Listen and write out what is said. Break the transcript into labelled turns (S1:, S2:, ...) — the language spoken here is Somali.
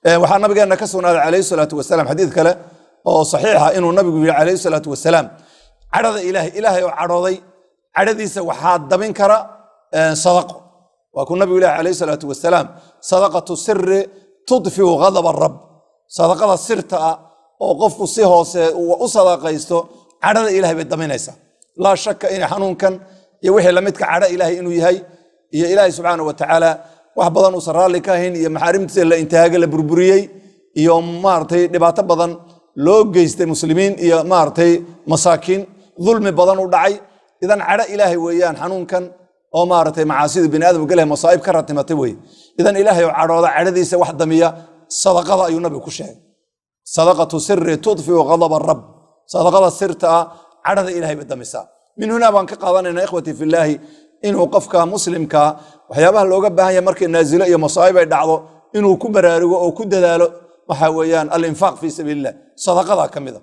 S1: Waxaa nabigeena ka sugnaaday calayhi salaatu wasalaam xadiid kale oo saxiixa inuu nabigu yidhi calayhi salaatu wasalaam: cadhada Ilaahay, Ilaahay oo cadhooday, cadhadiisa waxaa dabin kara sadaqo. Waa kuu nabigu ilahi calayhi salaatu wasalaam: صدقة السر تطفئ غضب الرب. Sadaqada sirta ah oo qofku si hoose uu u sadaqaysto, cadhada Ilahay bay daminaysaa. Laa shaka inay xanuunkan iyo wixii lamidka cadho Ilaahay inuu yahay, iyo Ilaahay subxaana wa tacaala wax badan uusan raalli ka ahayn, iyo maxaarimtiisa la intihaaga, la burburiyey, iyo maaragtay dhibaato badan loo geystay muslimiin iyo maaragtay masaakiin, dulmi badan u dhacay. Idan cadho Ilaahay weeyaan xanuunkan oo maaragtay macaasida bini aadamku galeh, masaa'ib ka ratimatay wey. Idan Ilaahay oo cadhooda cadhadiisa wax damiya sadaqada ayuu nabigu ku sheegay: صدقة السر تطفئ غضب الرب. Sadaqada sirta ah cadhada Ilahay bay damisaa. من هنا baan ka qaadanayna, إخوتي في الله, inuu qofka muslimka waxyaabaha looga baahan yahay markay naazilo iyo masaa'ib ay dhacdo inuu ku baraarugo oo ku dadaalo waxa weeyaan الإنفاق في سبيل الله. Sadaqada ka mida.